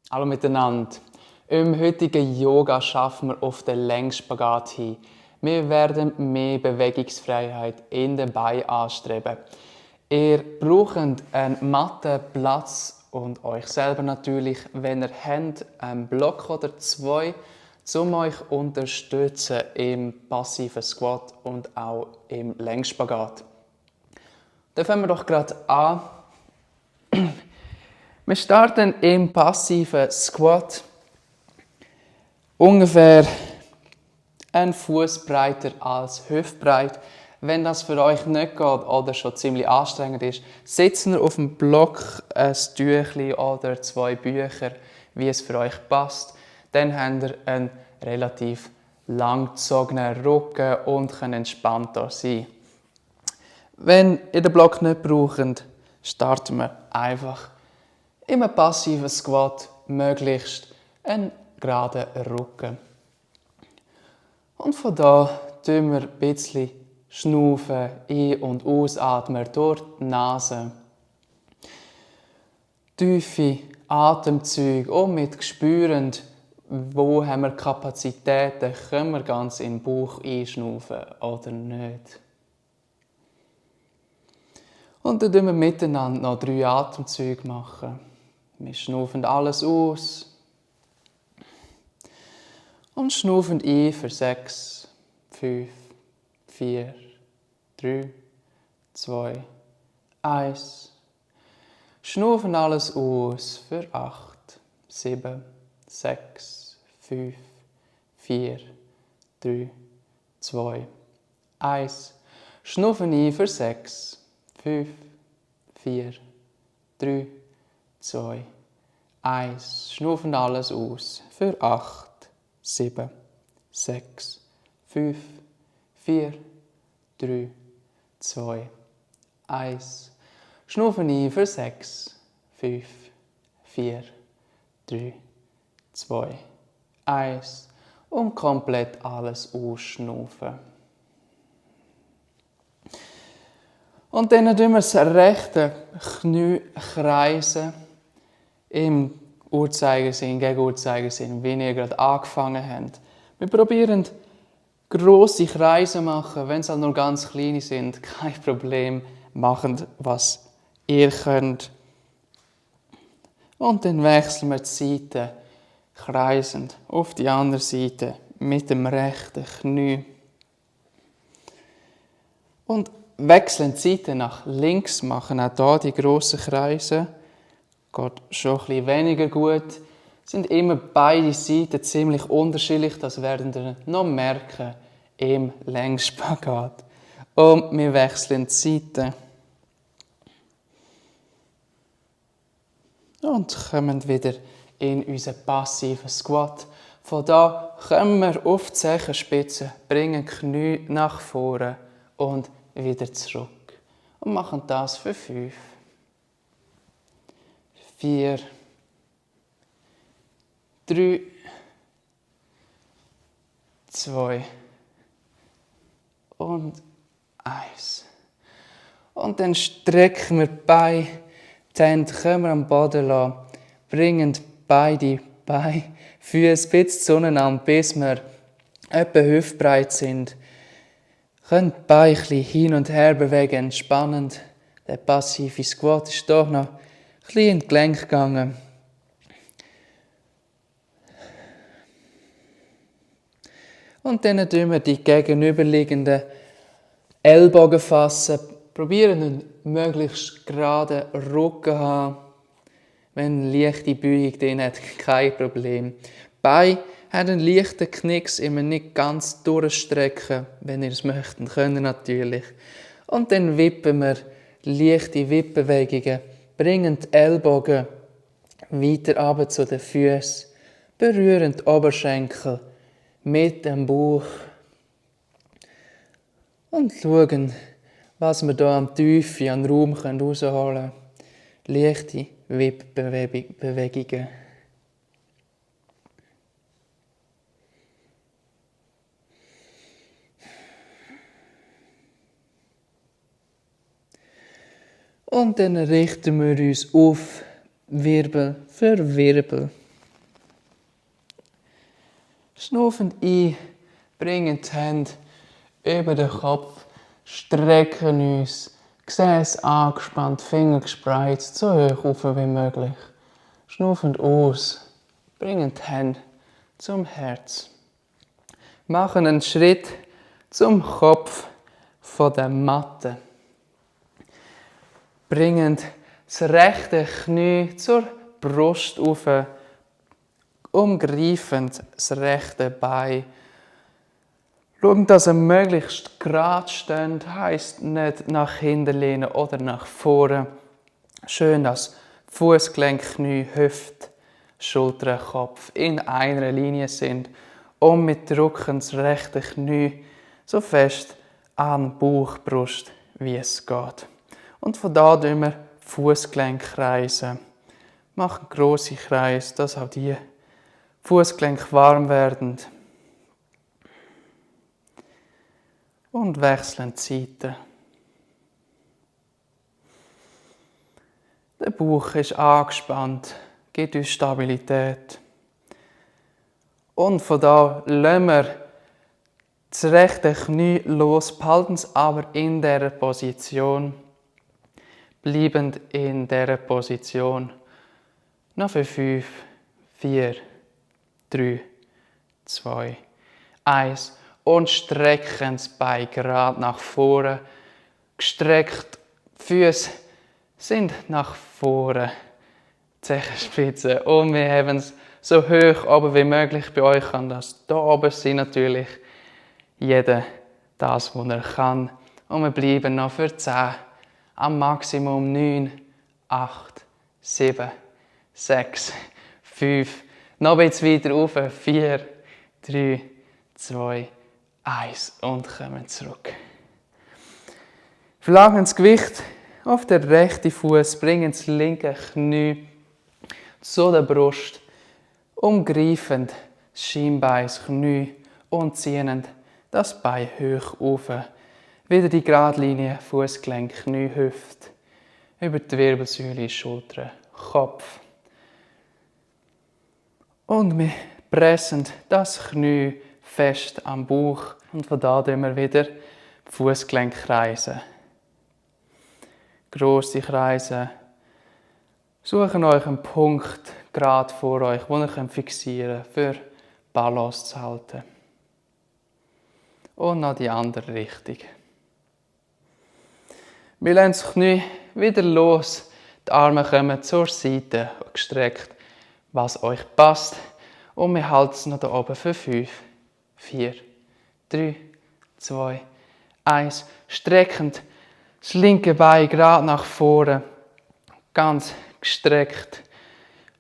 Hallo miteinander. Im heutigen Yoga schaffen wir auf den Längsspagat hin. Wir werden mehr Bewegungsfreiheit in den Beinen anstreben. Ihr braucht einen Mattenplatz und euch selber natürlich, wenn ihr habt, einen Block oder zwei, um euch zu unterstützen im passiven Squat und auch im Längsspagat. Dann fangen wir doch gerade an. Wir starten im passiven Squat. Ungefähr ein Fuß breiter als hüftbreit. Wenn das für euch nicht geht oder schon ziemlich anstrengend ist, setzen wir auf dem Block ein Tüchlein oder zwei Bücher, wie es für euch passt. Dann habt ihr einen relativ langgezogenen Rücken und könnt entspannter sein. Wenn ihr den Block nicht braucht, starten wir einfach im passiven Squat möglichst einen geraden Rücken. Und von da tun wir ein bisschen schnaufen, ein- und ausatmen durch die Nase. Tiefe Atemzüge und mit spürend, wo haben wir Kapazitäten, können wir ganz in den Bauch einschnaufen oder nicht. Und dann machen wir miteinander noch 3 Atemzüge machen. Wir schnaufen alles aus. Und schnaufen ein für 6, 5, 4, 3, 2, 1. Schnaufen alles aus für 8, 7, 6, 5, 4, 3, 2, 1. Schnaufen ein für 6, 5, 4, 3, 2, 1. Schnaufen alles aus für 8, 7, 6, 5, 4, 3, 2, 1. Schnaufen ein für 6, 5, 4, 3, 2, 1. Und komplett alles ausschnaufen. Und dann tun wir das rechte Knie kreisen im Uhrzeigersinn, gegen Uhrzeigersinn, wie ihr gerade angefangen habt. Wir probieren grosse Kreise machen, wenn es halt nur ganz kleine sind, kein Problem. Macht, was ihr könnt. Und dann wechseln wir die Seite kreisend auf die andere Seite mit dem rechten Knie. Und wechseln die Seite nach links, machen auch hier die grossen Kreise. Geht schon ein bisschen weniger gut. Sind immer beide Seiten ziemlich unterschiedlich. Das werden wir noch merken im Längsspagat. Und wir wechseln die Seite. Und kommen wieder in unseren passiven Squat. Von da kommen wir auf die Zehenspitze, bringen die Knie nach vorne und wieder zurück. Und machen das für 5, 4, 3, 2 und 1. Und dann strecken wir die Beine, die Hände können wir am Boden lassen, bringen beide Beine, Füße ein bisschen zueinander, bis wir etwa hüftbreit sind. Können die Beine ein bisschen hin und her bewegen, entspannend. Der passive Squat ist doch noch ein bisschen in die Gelenke gegangen. Und dann tun wir die gegenüberliegenden Ellbogen fassen. Probieren einen möglichst geraden Rücken zu haben. Wenn eine leichte Beugung drin hat, kein Problem. Die Beine haben einen leichten Knicks, immer nicht ganz durchstrecken. Wenn ihr es möchtet, könnt ihr natürlich. Und dann wippen wir leichte Wippbewegungen. Bringen die Ellbogen weiter runter zu den Füßen. Berühren die Oberschenkel mit dem Bauch. Und schauen, was wir hier am Tiefe, an Raum herausholen können. Leichte Wippbewegungen. Und dann richten wir uns auf, Wirbel für Wirbel. Schnuffend ein, bringen die Hände über den Kopf, strecken uns, Gesäß angespannt, Finger gespreizt, so hoch auf wie möglich. Schnuffend aus, bringen die Hände zum Herz. Machen einen Schritt zum Kopf von der Matte. Bringen das rechte Knie zur Brust auf, umgreifend das rechte Bein. Schauen, dass ihr möglichst gerade steht, heisst nicht nach hinten lehnen oder nach vorne. Schön, dass Fußgelenk, Knie, Hüfte, Schultern, Kopf in einer Linie sind. Und wir drücken das rechte Knie so fest an Bauch, Brust, wie es geht. Und von da kreisen wir Fußgelenk kreisen. Machen grosse Kreise, dass auch die Fußgelenke warm werden. Und wechseln die Seiten. Der Bauch ist angespannt, gibt uns Stabilität. Und von da lassen wir das rechte Knie los, behalten es aber in dieser Position. Bleibend in dieser Position. Noch für 5, 4, 3, 2, 1. Und strecken das Bein gerade nach vorne. Gestreckt, die Füße sind nach vorne. Zehenspitzen. Und wir haben es so hoch oben wie möglich. Bei euch kann das hier oben sein natürlich. Jeder das, was er kann. Und wir bleiben noch für 10. Am Maximum 9, 8, 7, 6, 5. Noch ein bisschen weiter rauf. 4, 3, 2, 1. Und kommen zurück. Verlagern das Gewicht auf den rechten Fuß, bringen das linke Knie zu der Brust, umgreifend das Schienbein, das Knie und ziehen das Bein hoch auf. Wieder die Gradlinie, Fußgelenk, Knie, Hüfte, über die Wirbelsäule, Schultern, Kopf. Und wir pressen das Knie fest am Bauch und von da kreisen wir wieder die Fußgelenk kreisen. Grosse Kreise. Suchen euch einen Punkt gerade vor euch, den ihr fixieren könnt, für Balance zu halten. Und noch die andere Richtung. Wir lassen das Knie wieder los. Die Arme kommen zur Seite gestreckt, was euch passt. Und wir halten es noch hier oben für 5, 4, 3, 2, 1. Streckend das linke Bein gerade nach vorne. Ganz gestreckt.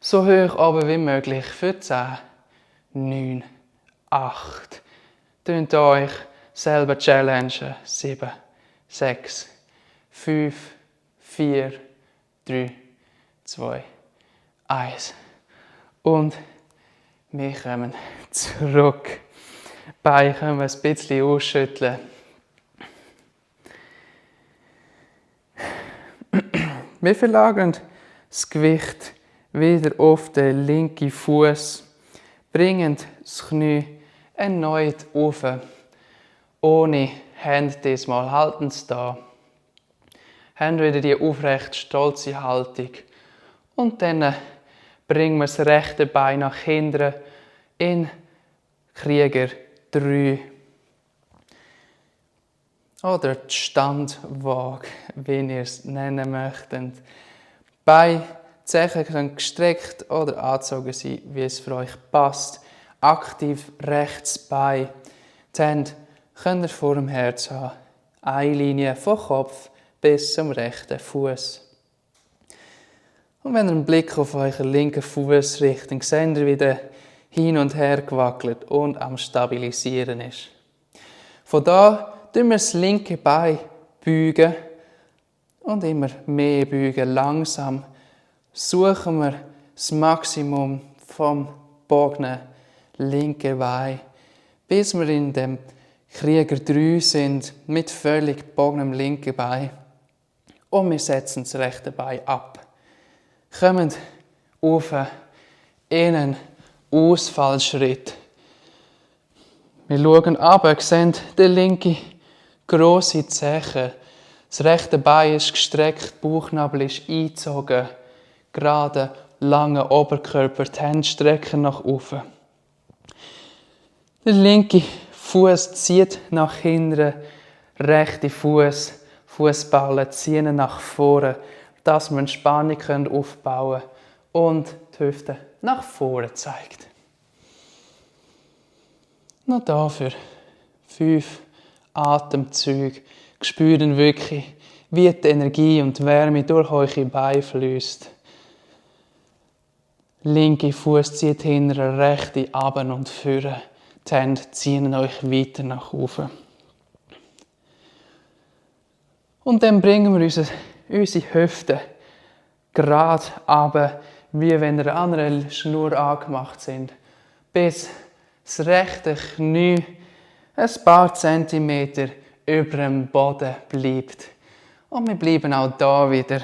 So hoch oben wie möglich für 10, 9, 8. Tönt euch selber challengen. 7, 6, 5, 4, 3, 2, 1. Und wir kommen zurück. Die Beine können wir ein bisschen ausschütteln. Wir verlagern das Gewicht wieder auf den linken Fuß, bringen das Knie erneut auf. Ohne Hände diesmal halten es da. Haben wieder die aufrecht stolze Haltung. Und dann bringen wir das rechte Bein nach hinten in Krieger 3. Oder die Standwaage, wie ihr es nennen möchtet. Beine, Zehen können gestreckt oder angezogen sein, wie es für euch passt. Aktiv rechts Bein. Die Hände könnt ihr vor dem Herz haben. Eine Linie vom Kopf bis zum rechten Fuß. Und wenn ihr einen Blick auf euren linken Fuß richtet, seht ihr, wie der hin und her gewackelt und am Stabilisieren ist. Von da beugen wir das linke Bein beugen und immer mehr beugen. Langsam suchen wir das Maximum vom gebogenen linken Bein, bis wir in dem Krieger 3 sind, mit völlig gebogenem linken Bein. Und wir setzen das rechte Bein ab. Kommen auf in einen Ausfallschritt. Wir schauen runter, sehen den linken grosse Zeche. Das rechte Bein ist gestreckt, der Bauchnabel ist eingezogen. Gerade, langer Oberkörper, die Hände strecken nach oben. Der linke Fuß zieht nach hinten, rechte Fußballen ziehen nach vorne, dass wir eine Spannung aufbauen können und die Hüfte nach vorne zeigt. Noch dafür 5 Atemzüge. Spüren wirklich, wie die Energie und die Wärme durch eure Beine fließt. Linke Fuß zieht hinten, rechte ab und vorne. Die Hände ziehen euch weiter nach oben. Und dann bringen wir unsere Hüften gerade runter, wie wenn ihr an einer Schnur angemacht sind, bis das rechte Knie ein paar Zentimeter über dem Boden bleibt. Und wir bleiben auch da wieder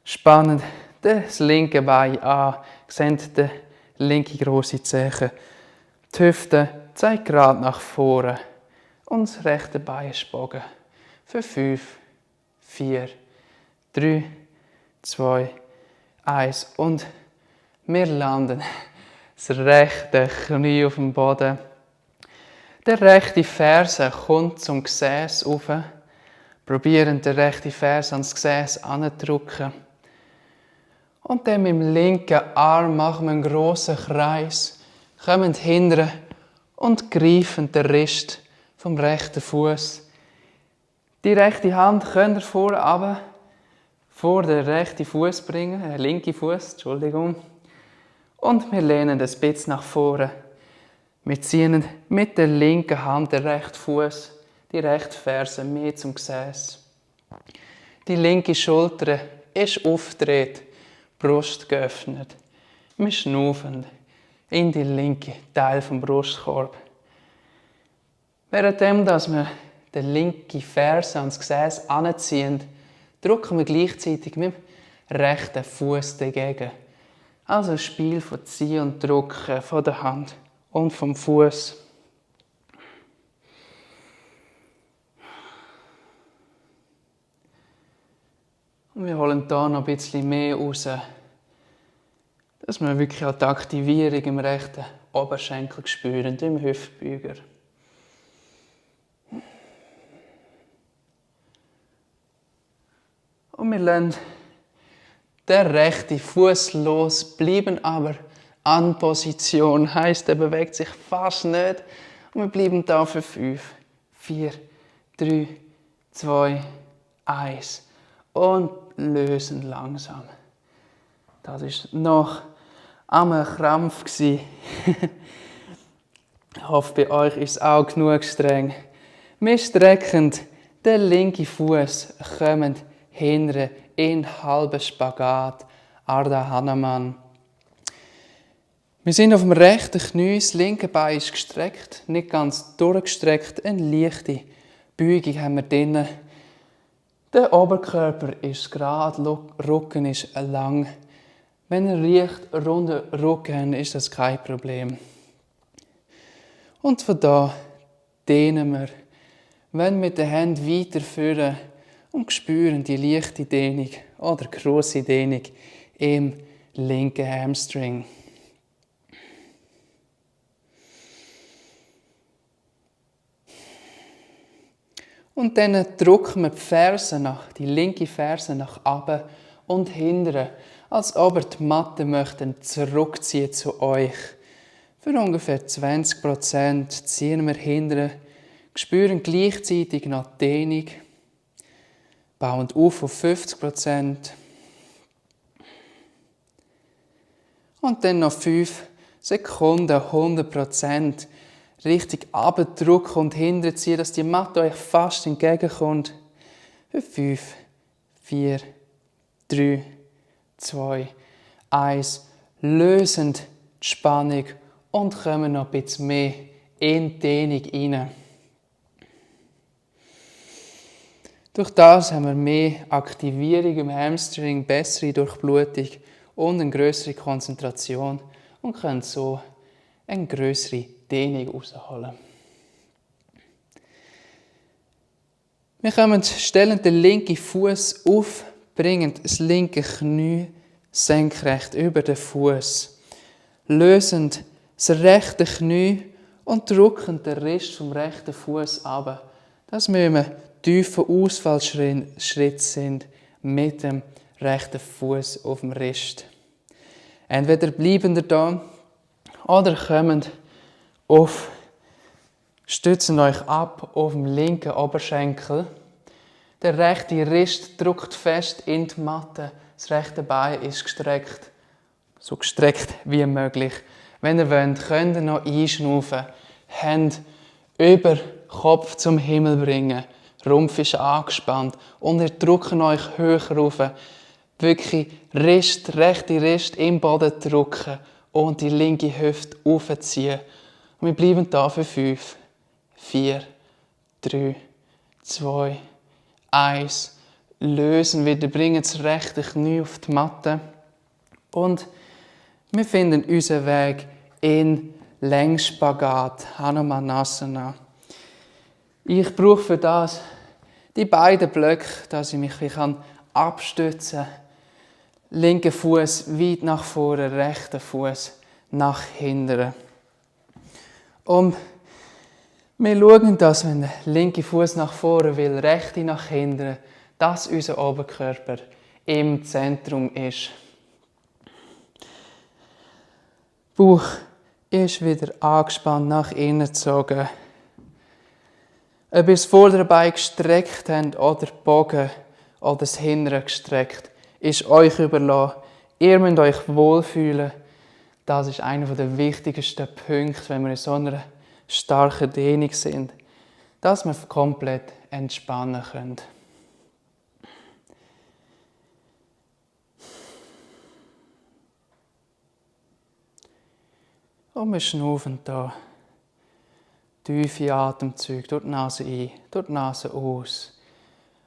spannend das linke Bein an. Ihr seht die linke grosse Zeche. Die Hüfte zeigt gerade nach vorne und das rechte Bein ist gebogen. Für 5, 4, 3, 2, 1 und wir landen. Das rechte Knie auf dem Boden. Der rechte Ferse kommt zum Gesäß rauf. Probieren den rechten Ferse ans Gesäß anzudrücken. Und dann mit dem linken Arm machen wir einen grossen Kreis. Kommen hinten und greifen den Rist vom rechten Fuß. Die rechte Hand könnt ihr vorne runter vor den rechten Fuß bringen, den linken Fuß, Entschuldigung. Und wir lehnen das bisschen nach vorne. Wir ziehen mit der linken Hand den rechten Fuß, die rechte Ferse mehr zum Gesäß. Die linke Schulter ist aufgedreht, Brust geöffnet. Wir schnaufen in den linken Teil vom Brustkorb. Währenddem, dass wir den linken Ferse ans Gesäß anziehen, drücken wir gleichzeitig mit dem rechten Fuß dagegen. Also ein Spiel von Ziehen und Drücken von der Hand und vom Fuß. Und wir holen hier noch ein bisschen mehr raus, dass wir wirklich auch die Aktivierung im rechten Oberschenkel spüren, im Hüftbeuger. Und wir lassen den rechten Fuß los, bleiben aber an Position. Heisst, er bewegt sich fast nicht. Und wir bleiben da für 5, 4, 3, 2, 1. Und lösen langsam. Das war noch am Krampf. Ich hoffe, bei euch ist es auch genug streng. Wir strecken den linken Fuß, kommen hinten in halben Spagat, Ardha Hanuman. Wir sind auf dem rechten Knie, das linke Bein ist gestreckt, nicht ganz durchgestreckt, eine leichte Beugung haben wir drin. Der Oberkörper ist gerade, Rücken ist lang. Wenn ihr riecht, runden Rücken, ist das kein Problem. Und von da dehnen wir, wenn mit den Händen weiterführen und spüren die leichte Dehnung oder grosse Dehnung im linken Hamstring. Und dann drücken wir die linke Ferse nach oben und hinten, als ob ihr die Matte möchten zurückziehen zu euch. Für ungefähr 20% ziehen wir hinten, spüren gleichzeitig noch die Dehnung, bauen auf 50%. Und dann noch 5 Sekunden, 100%. Richtig abdrücken und hinterziehen, dass die Matte euch fast entgegenkommt. Für 5, 4, 3, 2, 1. Lösend die Spannung und kommen noch ein bisschen mehr in die Dehnung rein. Durch das haben wir mehr Aktivierung im Hamstring, bessere Durchblutung und eine grössere Konzentration und können so eine grössere Dehnung rausholen. Stellen den linken Fuß auf, bringen das linke Knie senkrecht über den Fuß, lösen das rechte Knie und drücken den Rest vom rechten Fuß ab, dass wir im tiefen Ausfallschritt sind mit dem rechten Fuß auf dem Rest. Entweder bleiben ihr da oder kommen stützen euch ab auf dem linken Oberschenkel. Der rechte Rist drückt fest in die Matte. Das rechte Bein ist gestreckt. So gestreckt wie möglich. Wenn ihr wollt, könnt ihr noch einschnaufen. Hände über Kopf zum Himmel bringen. Rumpf ist angespannt. Und ihr drückt euch höher rauf. Wirklich rechte Rist im Boden drücken und die linke Hüfte aufziehen. Und wir bleiben da für 5, 4, 3, 2, 1. Lösen wieder, bringen das rechte Knie auf die Matte. Und wir finden unseren Weg in Längsspagat, Hanumanasana. Ich brauche für das die beiden Blöcke, dass ich mich abstützen kann. Linker Fuß weit nach vorne, rechter Fuß nach hinten. Und wir schauen, dass wenn der linke Fuß nach vorne will, rechte nach hinten, dass unser Oberkörper im Zentrum ist. Bauch ist wieder angespannt, nach innen gezogen. Ob ihr das vordere Bein gestreckt habt oder Bogen oder das hintere gestreckt, ist euch überlassen. Ihr müsst euch wohlfühlen. Das ist einer der wichtigsten Punkte, wenn wir in so einer starken Dehnung sind, dass wir komplett entspannen können. Und wir schnaufen hier. Tiefe Atemzüge durch die Nase ein, durch die Nase aus.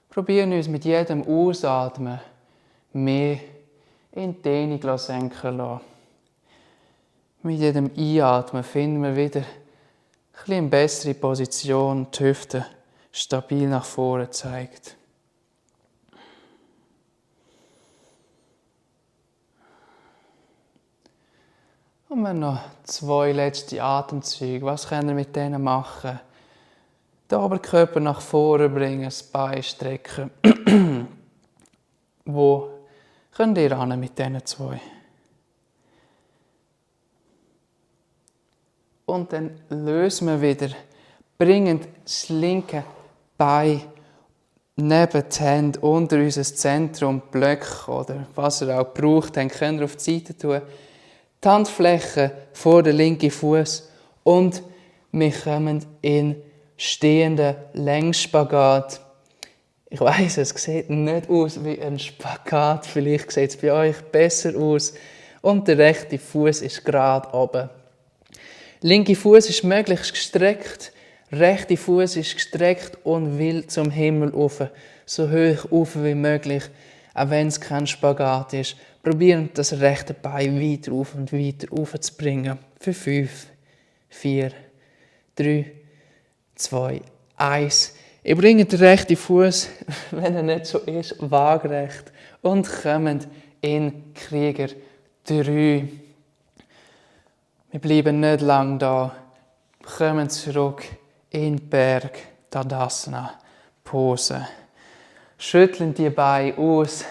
Probieren uns mit jedem Ausatmen mehr in die Dehnung senken lassen. Mit jedem Einatmen finden wir wieder eine bessere Position, die Hüfte stabil nach vorne zeigt. Und wir noch 2 letzte Atemzüge. Was könnt ihr mit denen machen? Den Oberkörper nach vorne bringen, das Bein strecken. Wo könnt ihr ran mit diesen 2? Und dann lösen wir wieder. Bringen das linke Bein neben die Hände unter unser Zentrum, Blöcke oder was ihr auch braucht, dann könnt ihr auf die Seite tun. Die Handfläche vor den linken Fuß und wir kommen in stehenden Längsspagat. Ich weiss, es sieht nicht aus wie ein Spagat, vielleicht sieht es bei euch besser aus. Und der rechte Fuß ist gerade oben. Linke Fuß ist möglichst gestreckt, rechte Fuß ist gestreckt und will zum Himmel rauf, so hoch rauf wie möglich, auch wenn es kein Spagat ist. Probieren das rechte Bein weiter auf und weiter aufzubringen. Für 5, 4, 3, 2, 1. Ihr bringt den rechten Fuß, wenn er nicht so ist, waagerecht und kommt in Krieger 3. Wir bleiben nicht lang da, kommen zurück in den Berg, Tadasana, Pose. Schütteln die Beine aus.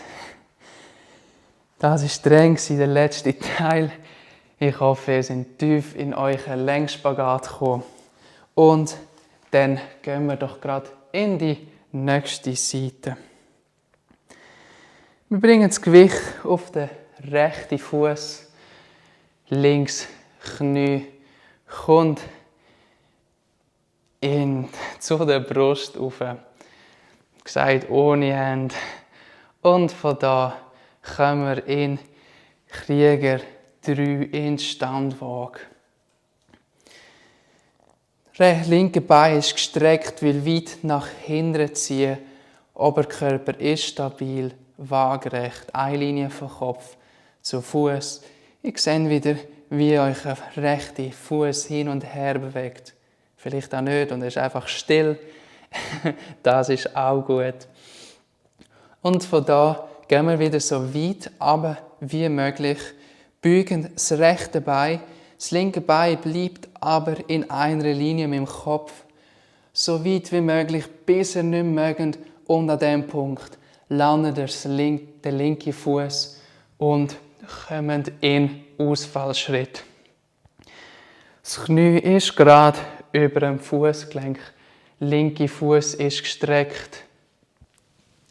Das war streng, der letzte Teil. Ich hoffe, ihr seid tief in euren Längsspagat gekommen. Und dann gehen wir doch gerade in die nächste Seite. Wir bringen das Gewicht auf den rechten Fuß, links Knie kommt zu der Brust rauf. Gesagt ohne Hände. Und von da kommen wir in Krieger 3 in Standwaage. Das linke Bein ist gestreckt, will weit nach hinten ziehen. Oberkörper ist stabil, waagerecht. Eine Linie vom Kopf zu Fuß. Ihr seht wieder, wie euch der rechte Fuß hin und her bewegt. Vielleicht auch nicht und er ist einfach still. Das ist auch gut. Und von da gehen wir wieder so weit runter wie möglich, beugen das rechte Bein. Das linke Bein bleibt aber in einer Linie mit dem Kopf. So weit wie möglich, bis ihr nicht mehr mögt. Und an diesem Punkt landet der linke Fuß und kommt in Ausfallschritt. Das Knie ist gerade über dem Fußgelenk. Linke Fuß ist gestreckt.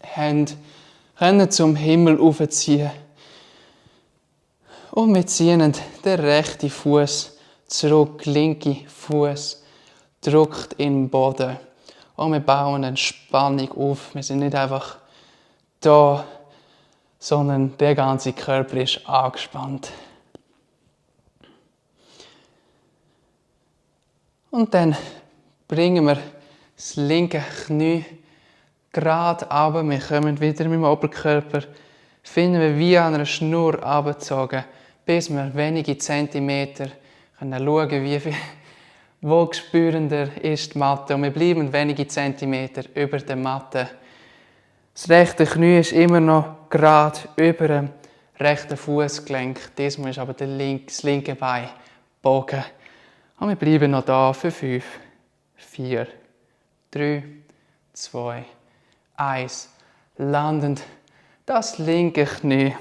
Hände können zum Himmel aufziehen. Und wir ziehen den rechten Fuß zurück. Linke Fuß drückt in den Boden. Und wir bauen eine Spannung auf. Wir sind nicht einfach da, sondern der ganze Körper ist angespannt. Und dann bringen wir das linke Knie gerade runter. Wir kommen wieder mit dem Oberkörper, finden wir wie an einer Schnur runtergezogen, bis wir wenige Zentimeter schauen können, wie viel, wo spürender ist die Matte. Und wir bleiben wenige Zentimeter über der Matte. Das rechte Knie ist immer noch gerade über dem rechten Fußgelenk. Diesmal ist aber das linke Bein gebogen. Und wir bleiben noch da für 5, 4, 3, 2, 1. Landend das linke Knie.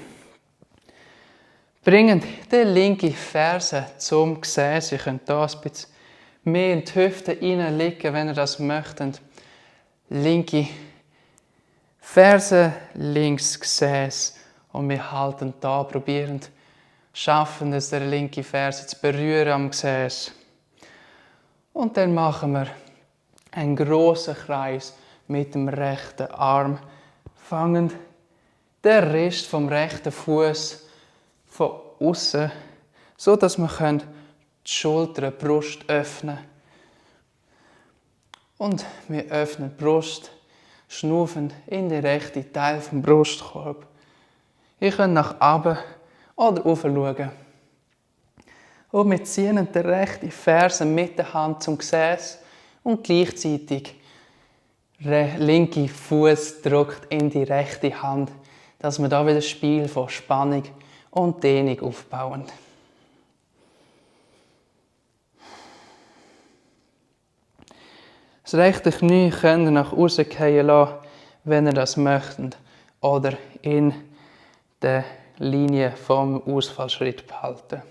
Bringen den linken Fersen zum Gesäß. Ihr könnt hier ein bisschen mehr in die Hüfte reinlegen, wenn ihr das möchtet. Linke Fersen, links Gesäß. Und wir halten da, probieren, schaffen es, den linken Fersen zu berühren am Gesäß. Und dann machen wir einen grossen Kreis mit dem rechten Arm. Fangen den Rest vom rechten Fuß von außen, so dass wir die Schulter, die Brust öffnen. Und wir öffnen die Brust, schnuffend in den rechten Teil vom Brustkorb. Ihr könnt nach oben oder rauf schauen. Und wir ziehen den rechten Fersen mit der Hand zum Gesäß und gleichzeitig der linke Fuß drückt in die rechte Hand, dass wir da wieder ein Spiel von Spannung und Dehnung aufbauen. Das rechte Knie könnt ihr nach außen fallen lassen, wenn ihr das möchtet, oder in der Linie vom Ausfallschritt behalten.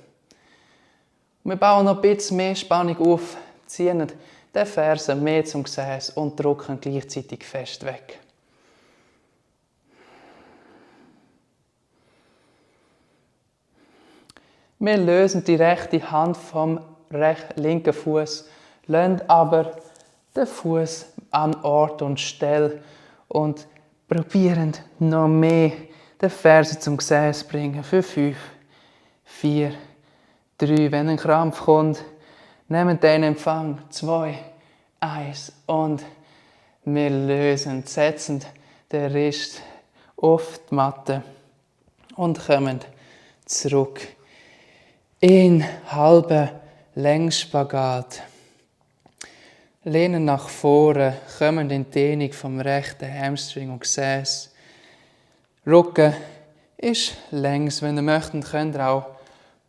Wir bauen noch ein bisschen mehr Spannung auf, ziehen den Fersen mehr zum Gesäß und drücken gleichzeitig fest weg. Wir lösen die rechte Hand vom linken Fuß, lassen aber den Fuß an Ort und Stelle und probieren noch mehr den Fersen zum Gesäß bringen. Für 5, 4, 3. Wenn ein Krampf kommt, nehmt den Empfang. 2, 1 und wir lösen, setzen den Rest auf die Matte und kommen zurück in halben Längsspagat. Lehnen nach vorne, kommen in die Dehnung vom rechten Hamstring und Gesäß. Rücken ist längs. Wenn ihr möchtet, könnt ihr auch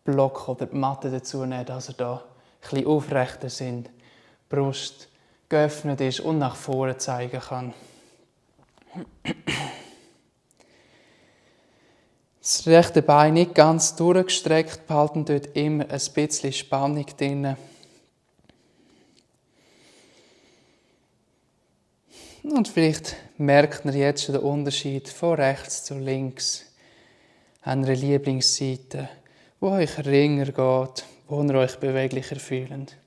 Block oder die Matte dazu nehmen, dass ihr da ein bisschen aufrechter sind. Die Brust geöffnet ist und nach vorne zeigen kann. Das rechte Bein nicht ganz durchgestreckt, behalten dort immer ein bisschen Spannung drin. Und vielleicht merkt ihr jetzt schon den Unterschied von rechts zu links. An einer Lieblingsseite, wo euch ringer geht, wo ihr euch beweglicher fühlt.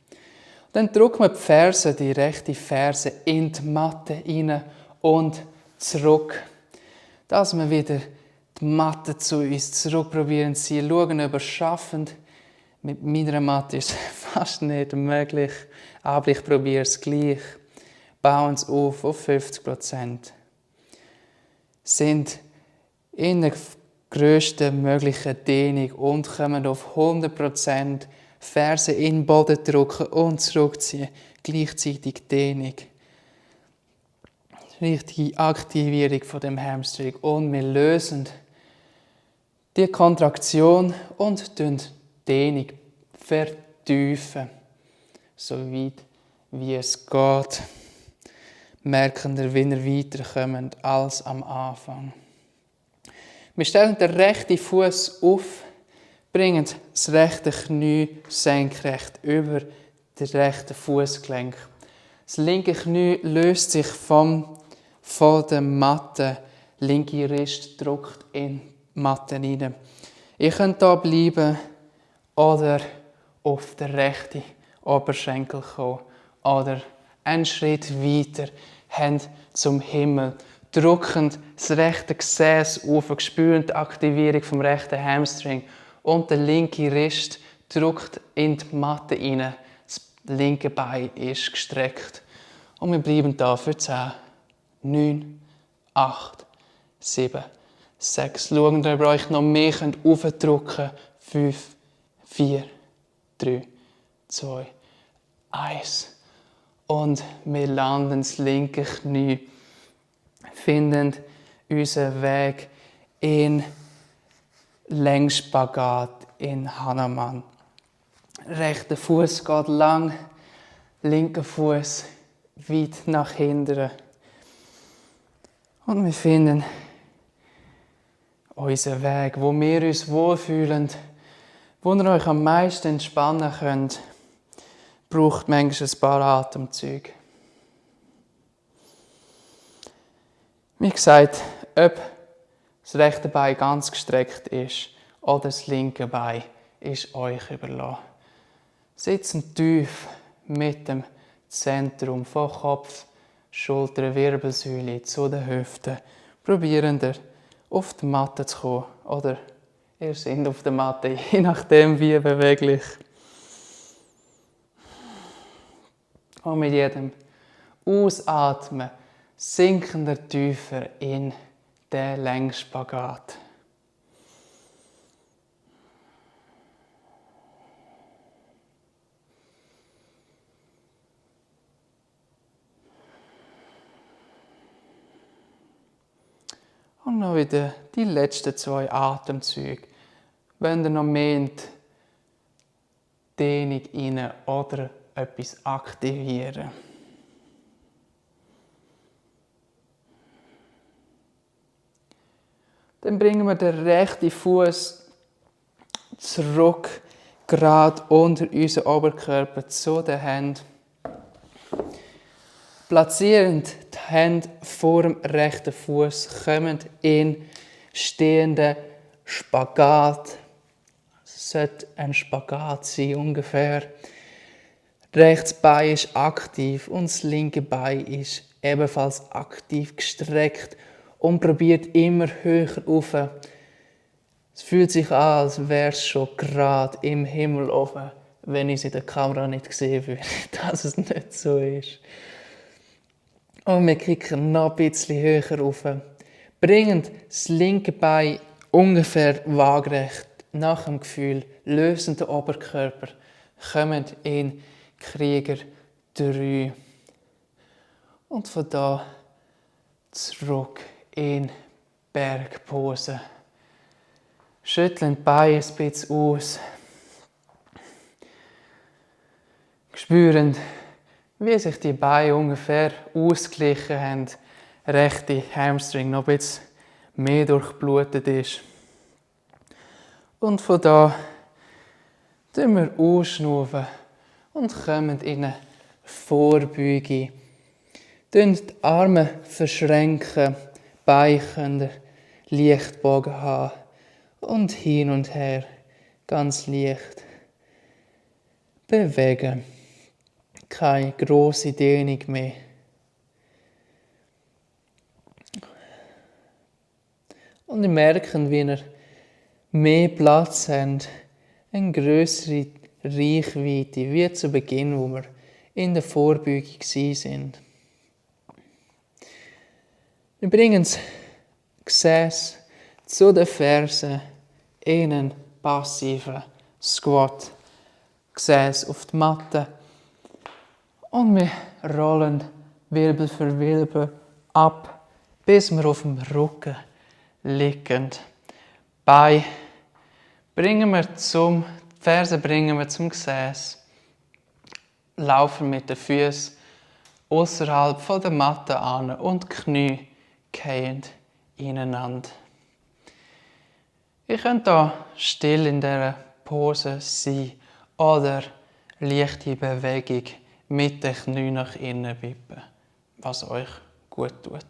Dann drücken wir die Ferse, die rechte Ferse in die Matte rein und zurück. Dass wir wieder die Matte zu uns zurück probieren zu ziehen. Schauen, ob wir es schaffen. Mit meiner Matte ist es fast nicht möglich, aber ich probiere es gleich. Bauen es auf 50%. Sind in der grössten möglichen Dehnung und kommen auf 100%. Ferse in den Boden drücken und zurückziehen. Gleichzeitig Dehnung. richtige Aktivierung von dem Hamstring und wir lösen die Kontraktion und die Dehnung vertiefen, so weit wie es geht. Merken wir, wie ihr weiterkommt als am Anfang. Wir stellen den rechten Fuß auf, bringen das rechte Knie senkrecht über den rechten Fußgelenk. Das linke Knie löst sich von der Matte. Linke Rist drückt in die Matte hinein. Ihr könnt hier bleiben oder auf den rechten Oberschenkel kommen. Oder einen Schritt weiter, Hände zum Himmel. Drückend das rechte Gesäß auf, spüren die Aktivierung vom rechten Hamstring. Und der linke Rist drückt in die Matte hinein. Das linke Bein ist gestreckt. Und wir bleiben da für 10, 9, 8, 7, 6. Schauen, ob ihr euch noch mehr aufdrücken könnt. 5, 4, 3, 2, 1. Und wir landen das linke Knie. Finden unseren Weg in Längsspagat in Hanuman. Rechter Fuß geht lang, linker Fuß weit nach hinten. Und wir finden unseren Weg, wo wir uns wohlfühlen, wo ihr euch am meisten entspannen könnt, braucht manchmal ein paar Atemzüge. Wie gesagt, ob das rechte Bein ganz gestreckt ist oder das linke Bein, ist euch überlassen. Sitzen tief mit dem Zentrum von Kopf, Schultern, Wirbelsäule zu den Hüften. Probieren ihr auf die Matte zu kommen oder ihr seid auf der Matte, je nachdem wie beweglich. Und mit jedem Ausatmen sinken wir tiefer in den Längsspagat. Und noch wieder die letzten 2 Atemzüge. Wenn ihr noch mehr in die Dehnung rein oder etwas aktivieren. Dann bringen wir den rechten Fuß zurück, gerade unter unseren Oberkörper zu den Händen. Platzierend die Hände vor dem rechten Fuß, kommen in stehenden Spagat. Es sollte ein Spagat sein, ungefähr. Das rechte Bein ist aktiv und das linke Bein ist ebenfalls aktiv gestreckt und probiert immer höher rauf. Es fühlt sich an, als wäre es schon gerade im Himmel oben, wenn ich es in der Kamera nicht sehen würde, dass es nicht so ist. Und wir kicken noch ein bisschen höher rauf. Bringen das linke Bein ungefähr waagerecht nach dem Gefühl, lösen den Oberkörper, kommen in Krieger 3. Und von da zurück in Bergpose. Schütteln die Beine ein bisschen aus. Spüren, wie sich die Beine ungefähr ausgeglichen haben. Rechte Hamstring noch ein bisschen mehr durchblutet ist. Und von da tun wir ausschnaufen und kommen in eine Vorbeuge. Die Arme verschränken, Beine können leicht bogen haben und hin und her ganz leicht bewegen. Keine grosse Dehnung mehr. Und ihr merkt, wie ihr mehr Platz habt, eine grössere Reichweite, wie zu Beginn, wo wir in der Vorbeugung waren. Wir bringen das Gesäß zu den Fersen in einen passiven Squat. Gesäß auf die Matte. Und wir rollen Wirbel für Wirbel ab, bis wir auf dem Rücken liegen. Die Fersen bringen wir zum Gesäß. Laufen mit den Füßen außerhalb von der Matte an und die Knie gehen ineinander. Ihr könnt hier still in dieser Pose sein oder leichte Bewegung mit den Knien nach innen wippen, was euch gut tut.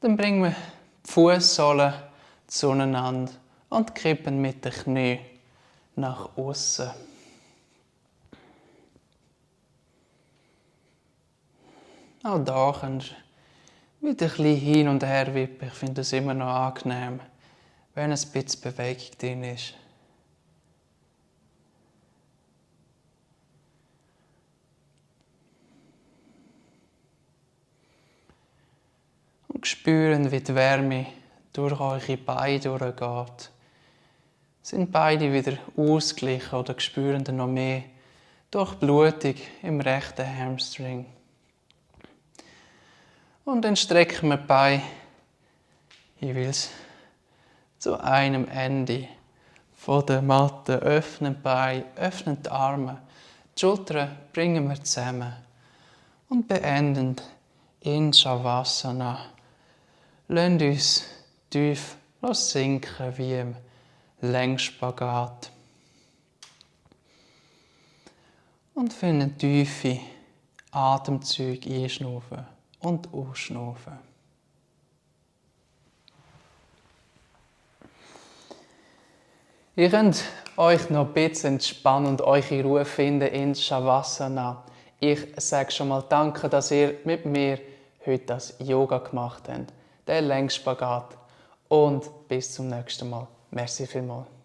Dann bringen wir die Fußsohlen zueinander und kippen mit den Knien nach außen. Auch hier könnt ihr wieder ein bisschen hin und her wippen. Ich finde es immer noch angenehm, wenn ein bisschen Bewegung drin ist. Und spüren, wie die Wärme durch eure Beine durchgeht. Sind beide wieder ausgeglichen oder spüren noch mehr Durchblutung im rechten Hamstring. Und dann strecken wir die Beine jeweils zu einem Ende von der Matte. Öffnen die Beine, öffnen die Arme. Die Schultern bringen wir zusammen. Und beenden in Shavasana. Lasst uns tief sinken wie im Längsspagat. Und für einen tiefen Atemzug einschnaufen und ausschnaufen. Ihr könnt euch noch ein bisschen entspannen und eure Ruhe finden in Shavasana. Ich sage schon mal danke, dass ihr mit mir heute das Yoga gemacht habt, den Längsspagat. Und bis zum nächsten Mal. Merci vielmals.